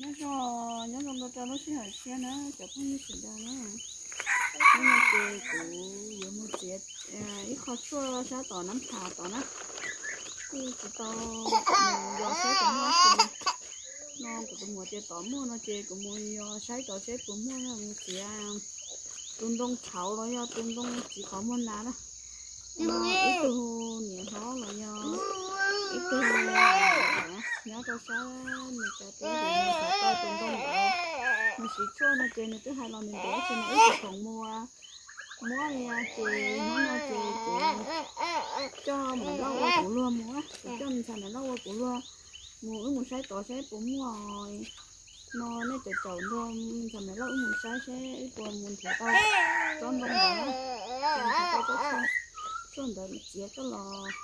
Nyob zoo, nyob zoo rau lub sij hawm tshiab na cov phooj ywg sawv daws na. Hnub no ces kuv yuav mus txiav ib qho tshuaj sab tom nab phas tod na. Kuj tsis tau mus yos saib tod no ces no kuv tus muam tias tod muaj no ces kuv mus yos saib tod seb puas muaj no mus txiav tus ntoo tshauv los yog tus ntoo txiv qhov muag nas na. Ib tug niam hlob los yog ib tug nyob rau sab Meskas teb nws xav tau tus ntoo ntawd, nws siv tshuaj no ces nws twb hais los nws ntev ces nws ib tug khoom mus muab li ces hnub no ces kuv coj Maiv Lauj ua kuv luag mus, kuv coj me ntxhais Maiv Lauj ua kuv luag mus wb mus saib tod seb puas muaj no. Nej caum caum nrog me ntxhais Maiv Lauj wb mus saib seb wb puas mus nrhiav tau tsob ntoo ntawd, tau tsob tshuaj ntawd txiav coj los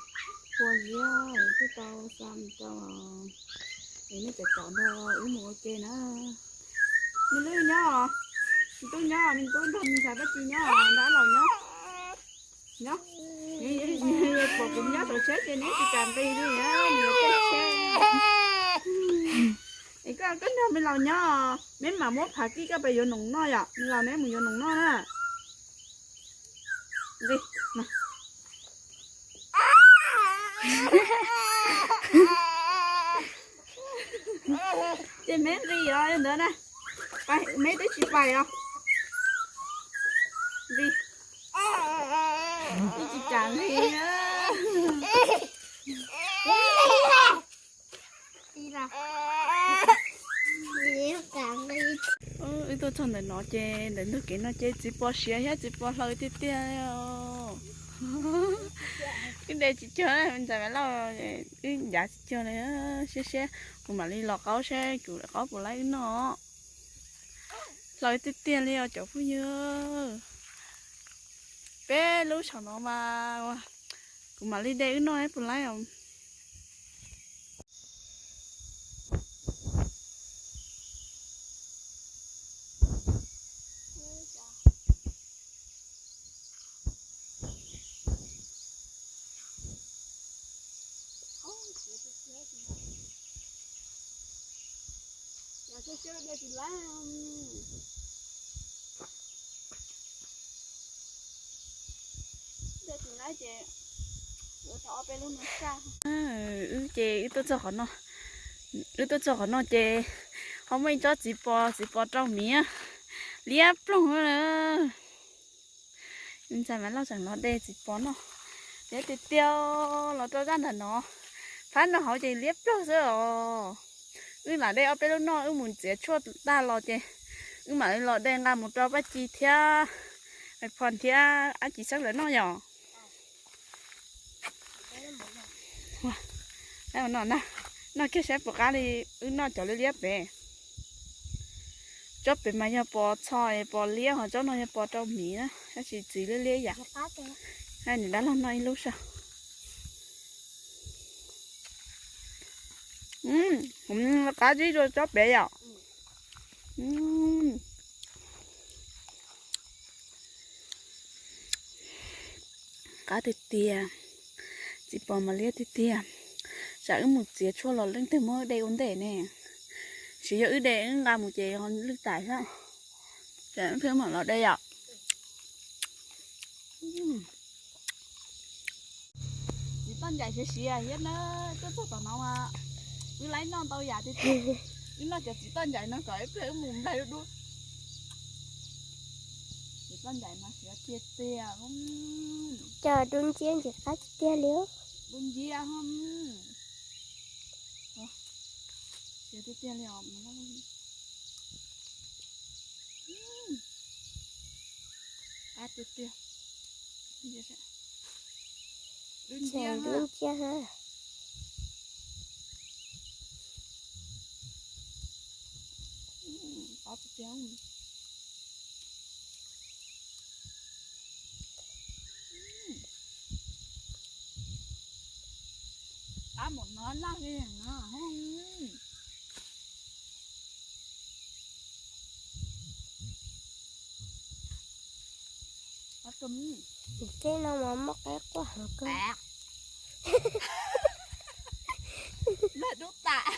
phua ziab es thiaj tau xa mus rau, es nej caum caum nrog wb mus ua ke na. Me Lwj nyob, me Tub nyob, me Tub nrog me ntxhais Paj Ci nyob, nrog Ab Laus nyob. Nyob, pom kuv nyob saum tsheb ces neb tsis kam nqis li, nws yuav peb tsheb. Es koj, koj nrog me laus nyob, neb mam muab phav kij koj pes yuav noom noj yom, me laus neb mus yuav noom noj na. Nqis. Ces me nqis os ntawd na. Pais, me twb tsis pais os. Nqis. Twb tsis kam nqis. Wb tuaj txog ntawm no ces ntawm ntug kev no ces txiv pos siav thiab txiv pos hlaws tiag tiag li os. Wb de tsis cuag, ntxhais Maiv Lauj, wb ncav tsis cuag li. Siab siab, kuv mam li los qaub seb kuv qaub puas laib wb noj. Hlaws tiag tiag li os cov phooj ywg. Peb lub saum no mas kuv mam li de wb noj puas laib os. Wb ces wb tuaj txog qhov no, wb tuaj txog qhov no ces ho muaj ib tsob txiv pos, txiv pos rau miv, liab ploog na. Ntxhais Maiv Lauj tseem los de txiv pos noj, liab tiag tiag los rau zaj ntawm no. Phab no hauv ces liab ploog xwb os. Wb lam de ob peb lub noj, wb mus txiav tshuaj tag los ces wb mam li los de nqa mus rau Paj Ci thiab Maiv Phos thiab Ab Ci Xeeb lawv noj yom. Noj kiag saib puas qab li wb noj cov liab liab pem. Tsob pem mas yog pos txho pos liab, ho tsob no yog pos rau miv na, tab sis txiv liab liab yam. Nws dab laug noj ib lub saib. Qab zib dua tsob pem yom. Qab tiag tiag, txiv pos mas liab tiag tiag. Tsam wb mus txiav tshuaj los leej twg muab wb de ua ntej ne. Tsis yog wb de wb nqa mus ces ho lwj tas xwb. Ces wb mam los de yom. Txiv toj ncaim siav siav thiab na, tuaj txog tom no mas wb laib noj ntau yam tiag tiag. Wb noj cov txiv toj ncaim no kom ib pliag wb mus nplaig dub dub. Txiv toj ncaim mas siav tiag tiag. Cov dub nciab ntxim qab tiag tiag li. Dub nciab, siav tiag tiag li os. Qab tiag tiag. Dub nciab, dub nciab. Qab tiag tiag. Qab npaum no loj li no. Tej no mas muaj qaib quaj heev kawg. Lawv dub tas.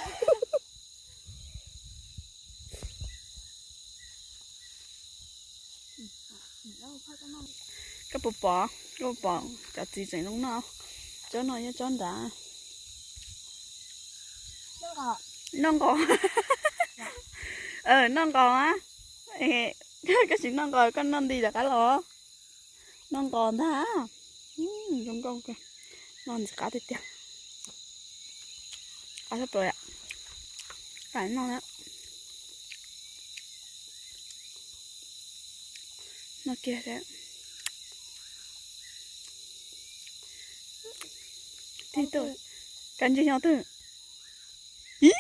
Koj puas pom, koj puas pom cov txiv tseem zoo noj? Tsob no yog tsob nrad. Noj nqos. Noj nqos a. Koj tsis noj nqos koj noj nti rov qab los. Noj nqos ntag. Zoo nkauj, noj ntxim qab tiag tiag. Qab tshaj plaws. Noj kiag thiab. Kab ntsej nyob twg? Ib,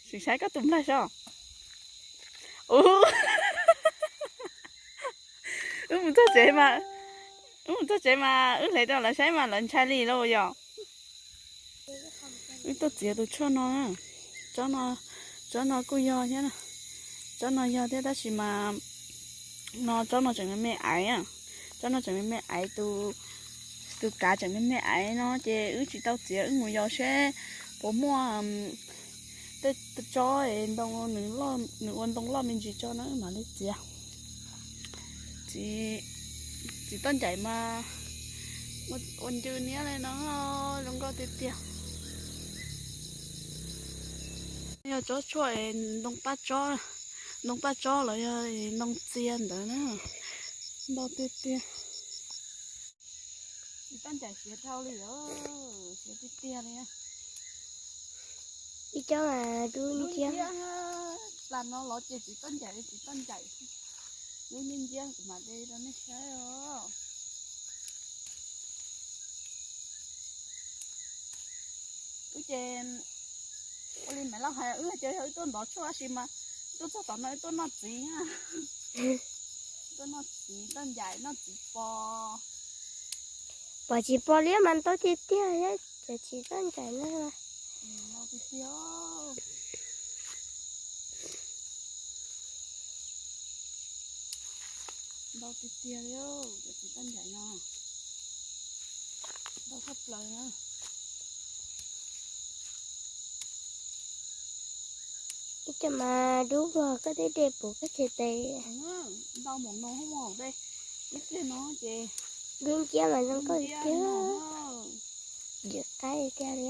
sim saib koj tus nplaig saib. Wb mus txog tsev mas, wb mus txog tsev mas wb hle rau lawv saib mas lawv ntshai li lauj yom. Wb tuaj txiav tus tshuaj no, tsob no, tsob no kuj yog thiab, tsob no yog thiab tab sis mas no tsob no tseem me me aiv, tsob no tseem me me aiv, tus kav tseem me me aiv no ces wb tsis tau txiav, wb mus yos seb puas muaj tej tsob ntoo nws ua ntoo loj me ntsis tso no wb mam li txiav. Txiv toj ncaim mas ua ncw niab li no, zoo nkauj tiag tiag. Yog tsob tshuaj ntoo paj tsob, ntoo paj tsob los yog ntoo txia ntawd na, ntau tiag tiag. Txiv toj ncaim siav dhau li, siav tiag tiag li. Ib cov dub nciab. Plas no los ces txiv toj ncaim, txiv toj ncaim dub nciab nciab kuv mam de rau nej saib os. Wb ces ua li Maiv Lauj hais, wb ces yog wb tuaj ntov tshuaj tab sis mas tuaj txog tom no wb tuaj noj txiv, tuaj noj txiv toj ncaim, noj txiv pos. Pom txiv pos liab mas ntau tiag tiag thiab, cov txiv toj ncaim no. Ntau tiag tiag. Ntau tiag tiag li, cov txiv toj ncaim no ntau tshaj plaws na. Ib co mas dub vog koj twb de puv koj txhais tes. Ntau mus no hos de, ib pliag no ces dub nciab mas zoo nkauj tiag. Ywm qaib tiag li.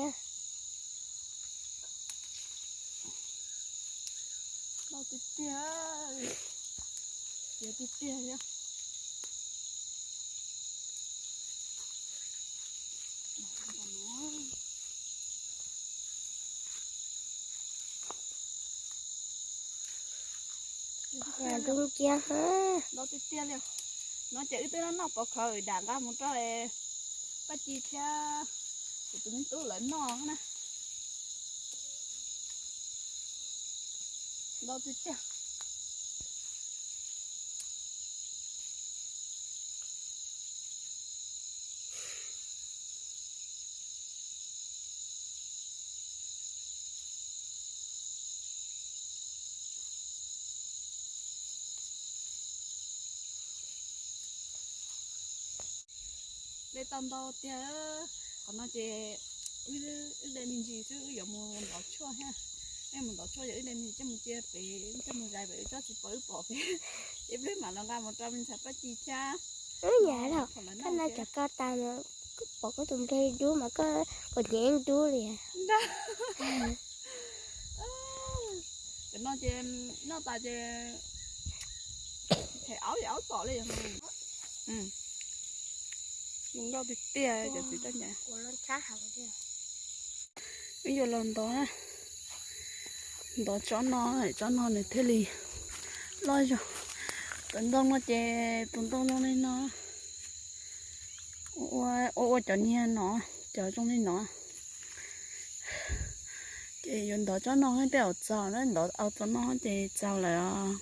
Ntau tiag tiag, tiag tiag li. Dub nciab. Ntau tiag tiag li. No ces wb twb noj pov khawv dam nqa mus rau Paj Ci thiab kuv tus me tub lawv noj na. Ntau tiag tiag. De tau ntau tiag. Qhov no ces wb de me ntsis xwb, wb yuav mus ntov tshuaj thiab. Wb mus ntov tshuaj ces wb de me ntsis coj mus cia pem, coj mus zais pem wb tsob txiv pos wb pom pem. Ces ib pliag mam los nqa mus rau me ntxhais Paj Ci thiab. Wb nyav los, koj noj cov ko tas mas pom koj tus nplaig dub mas koj kom nyev dub li. Cov no ces noj tas ces them aub, aub tom li. Zoo nkauj tiag tiag cov txiv toj ncaim. Wb yuav los ntov, ntov tsob no, tsob no nws thiaj li loj zog. Tus ntoo no ces tus ntoo zoo li no, ua ua cov niag no, cov zoo li no. Ces yuav ntov tsob no tej zaum txaus na, ntov au txog no ces txaus lawm os.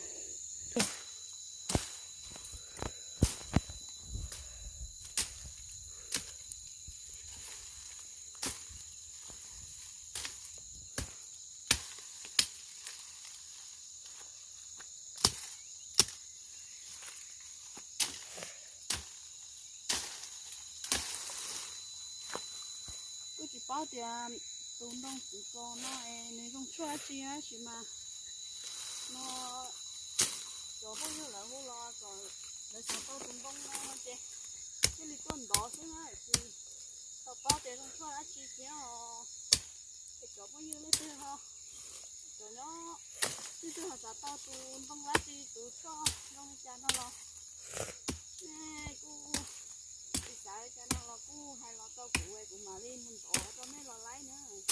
Kuj tsis paub tias tus ntoo txiv kos no es nws zoo tshuaj dab tsi tab sis mas no cov phooj ywg lawv hu los kom Lawv xav tau tus ntoo no ces thiaj li tuaj ntov xwb na, tsis tau paub tias zoo tshuaj dab tsi thiab os. Es cov phooj ywg leej twg ho, cov nyob, leej twg ho xav tau tus ntoo dab tsi, tus tshuaj zoo li cas no los nej kuj, tsis xav li cas no los kuj hais los rau kuv es kuv mam li mus ntov rau nej los laib na. Leej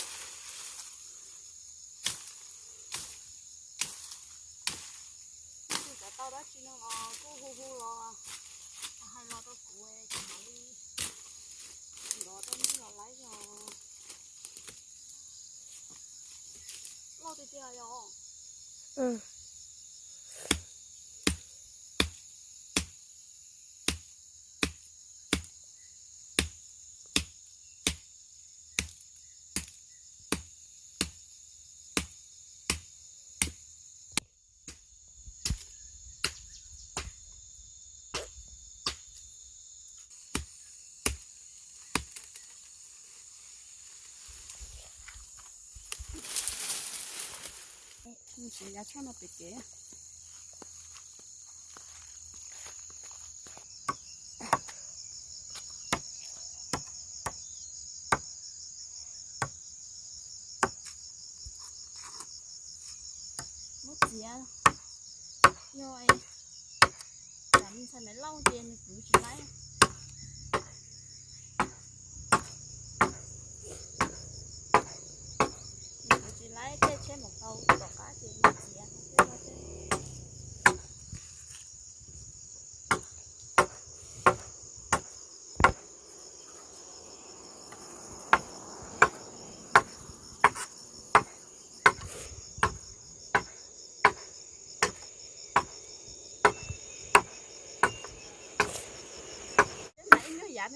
twg xav tau dab tsi no los kuj hu hu los hais los rau kuv es kuv mam li ntov rau nej los laib os. Loj tiag tiag yom. Siv yav tshuaj no pem kev. Muab txiav, yog tsam me ntxhais Maiv Lauj ces nws kwv tsis laib. Nws kwv tsis laib, tej tsheb mus tau tom qab ces nws txiav. Ib hnub yav,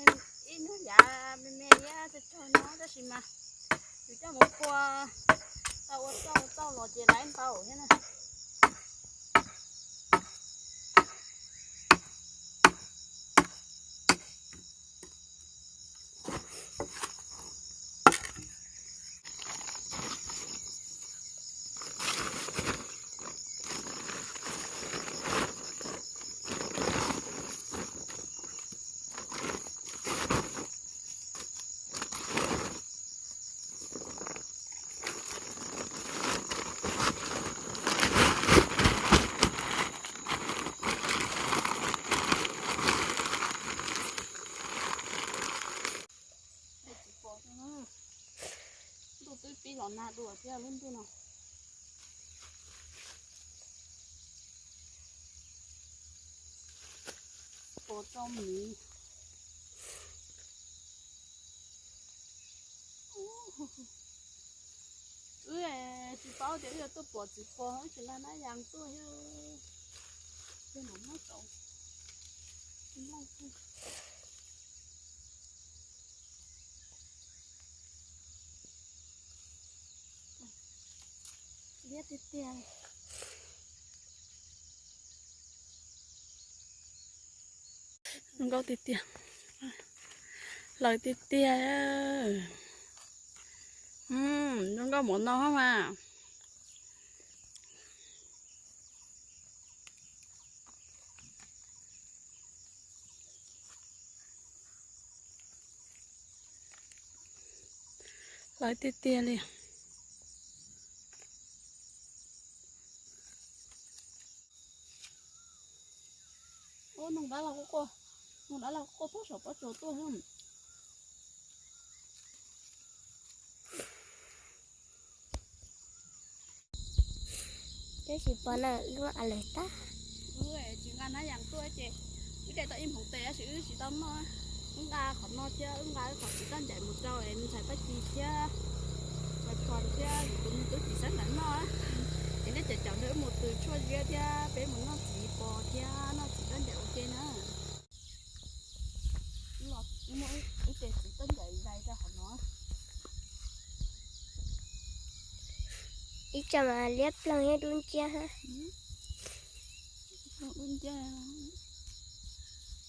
ib hnub yav me me thiab tsawg tsawg no tab sis mas yus coj mus pua tau ua txauj ua txauj los ces laib ntau thiab na. Ntuj twb pib los nag dua thiab lub ntuj no. Pos rau miv. Wb tsis paub tias wb yuav tuaj pom txiv pos, wb tsis nqa nab yas tuaj thiab. Ces mam muab tau. Liab tiag tiag. Zoo nkauj tiag tiag. Hlawv tiag tiag. Zoo nkauj mus no mas. Hlawv tiag tiag li. Ub, noog dab laug quaj quaj, noog dab laug quaj quaj pub saum pob tsuas tuaj. Tab sis pos na wb a lawm tag. Wb tsis nqa nab yas tuaj ces wb de tau ib hmoov tes tab sis wb tsis tau noj. Wb nqa qhov no thiab wb nqa wb qhov txiv toj ncaim mus rau es ntxhais Paj Ci thiab Paj Phom thiab yus tus me tub txiv sab nraud noj. Es nej cov caum nrog wb mus tws tshuaj ziab thiab peb mus noj txiv pos thiab noj txiv toj ncaim ua ke na. Muab ib ce txiv toj ncaim zais rau hauv no. Ib co mas liab ploog thiab dub nciab. Dub nciab.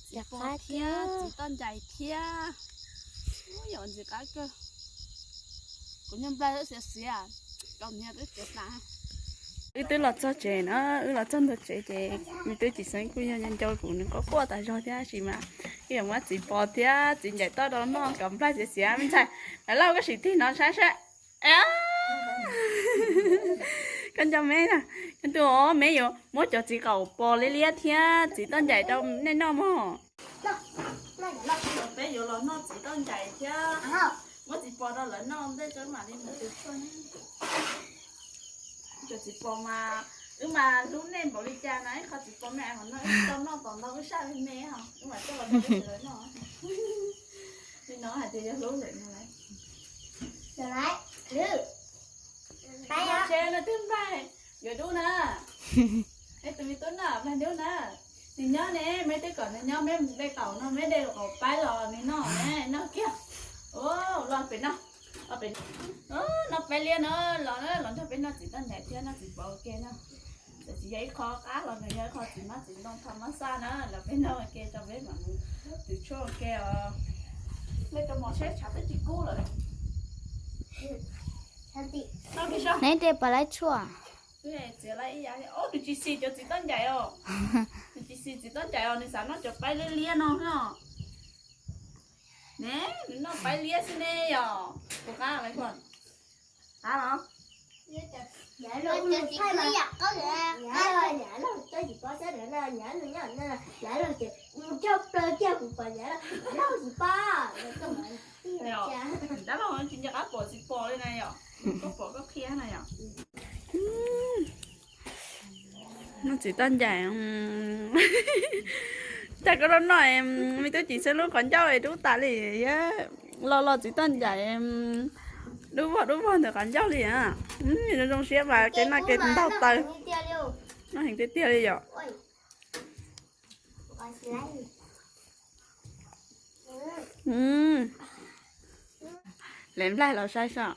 Txiv pos thiab txiv toj ncaim thiab. Ub, yam ntxim qab kawg. Kuv nyuag nplai twb xiav xiav, rau niag twb txiav tas. Wb twb los txog tsev na, wb los txog ntua tsev ces me tub Cim Xeeb kuj yog nco nco kuv, nws quaj quaj tas zog thiab sis mas wb yuav muab txiv Pos thiab txiv Ncaim Toj rau noj kom nplaig xiav xiav me ntxhais. Lawv lauj, koj sim tig no saib saib. Koj nco me na, koj nco me yuav muab cov txiv qaum Pos liab liab thiab txiv Toj Ncaim rau nej noj mog. Peb yuav los noj txiv Toj Ncaim thiab muab txiv Pos rau lawv noj ntej tso mam li mus tw tshuaj. Cov txiv Pos mas wb mas hlub nej npaum li cas na, ib qho txiv Pos me hov no wb tau noj tom ntau wb saj me me, wb mam coj los rau lawv noj. Li no hais tias yog hlub lawm no lawm. Npaj tsheb no twb nplaig, yuav dub na. Es tus me tub no nplaig dub na. Nws nyob ne, meb twb kom nws nyob, meb mus de qaum no, meb de qaum paib los nws noj ne, noj kiag. Los pem no, los pem no, noj paib liab no, los los nrog peb noj txiv Toj Ncaim thiab noj txiv Pos ua ke na. Txawm tsis yog ib qho qab los nws yog ib qho txiv mab txiv ntoo tha mab xaj na, los peb noj ua ke tso peb mam mus tw tshuaj ua ke os. Nplej rau mos seb tshav twb tsis kub lawm. Neb de pos laib tshuaj. Txiav lawm ib yav, nws tsis xis cov txiv Toj Ncaim os. Nws tsis xis txiv Toj Ncaim os, nws xav noj cov paib liab liab no xwb os. Ne, nws noj paib liab xwb ne yom. Puas qab lawm, qab los? Dab laug tsis nco qab pom txiv Pos li na yom. Koj pom koj qhia na yom. Noj txiv Toj Ncaim. Cas koj noj noj, me tub Cim Xeeb lub qhov ncauj es dub tas li, los los txiv Toj Ncaim dub vog dub vog ntawm qhov ncauj li. Zoo zoo siab mas kev noj kev ntaug taw. Noj heev tiag tiag li yom. Lem nplaig los saib soj.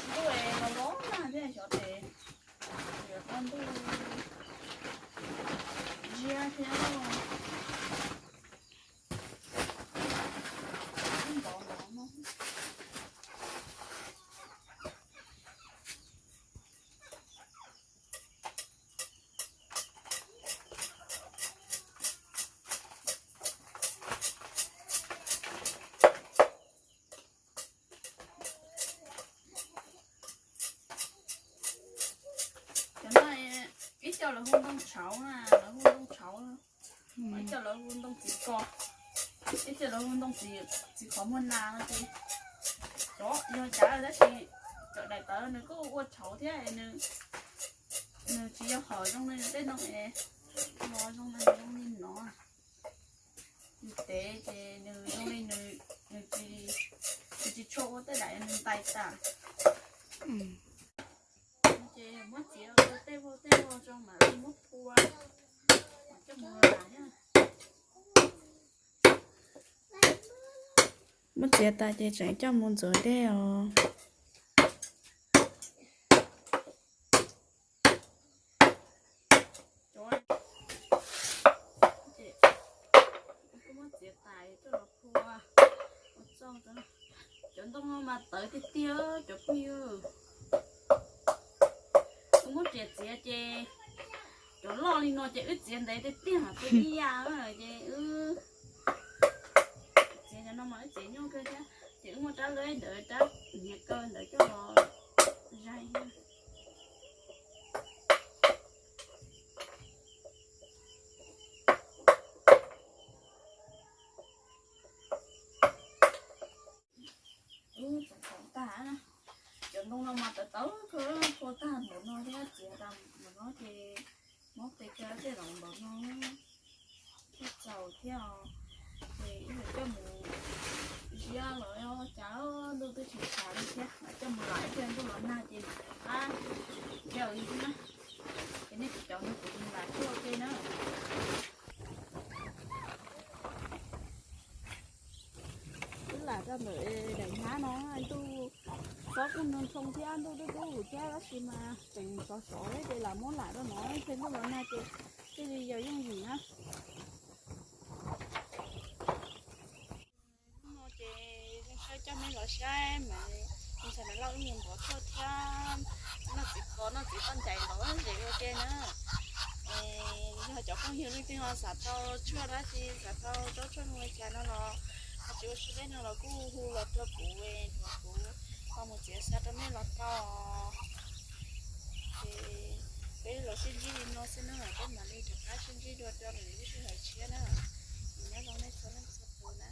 Ntuj los los nag thiab xyov ces yuav tau ntuj ziab thiab. Cov no ib co lawv hu ntoo tshauv na, lawv hu ntoo tshauv, ib co lawv hu ntoo txiv kos, ib co lawv hu ntoo txiv, txiv qhov muag nas no ces cov yog cav tab sis cov daim tawv nws kuj ua tshauv thiab, nws tsis yog hom zoo li tej no es, no zoo li zoo li no. Nws tev ces nws zoo li nws, nws tsis, nws tsis tshua ua tej daim nws ntais tas. Ces muab txiav tej vau tej vau zoo mam li muab phua, coj mus lam thiab. Muab txiav tas ces tseem coj mus ntxuav dej os. Ces kuj muab txiav tas coj los phua ua txoj. Cov ntoo no mas tawv tiag tiag cov phooj ywg. Wb muab riam txiav ces cov loj li no ces wb txiav ntev tiag tiag mas peb ib yam ces wb txiav cov no mas wb txiav nyuaj kawg thiab ces wb muab rab leb ntawd rab hniav kaw ntawd coj los zais thiab. Ub, txaus txaus tag na. Cov ntoo no mas tawv tawv kawg, phua tag npaum no thiab txiav tas npaum no ces mob pes kawg tej zaum npaum no thiab txaus thiab os. Ces wb yuav coj mus ziab los cas ntuj twb tsis tshav li thiab, coj mus lam ib pliag ntuj los nag ces mam rov qab thiab li thiab na. Ces nej cov no kuv mus lam tshuaj ua ke na. Wb lam rau ntawm daim hnab no, ntuj xob kuj nroo nroo thiab ntuj dub dub thiab tab sis mas tseem sov sov ces lam muab lam rau no, ntuj los nag ces Thiaj li yog yooj yim na. Hnub no ces zoo siab coj nej los saib mas ntxhais Maiv Lauj wb mus npov tshuaj thiab noj txiv qos noj txiv toj ncaim los ze ua ke na. Yog cov phooj ywg leej twg ho xav tau tshuaj dab tsi, xav tau tsob tshuaj zoo li cas no los ho tsis ua siab deb no los kuj hu los rau kuv, kuv ho mus txiav xa rau nej los tau. Ces peb los sib ntsib li no xwb na, peb mam li rov qab sib ntsib dua rau lwm lub sij hawm tshiab na. Nyob zoo nej txhua leej txhua tus na.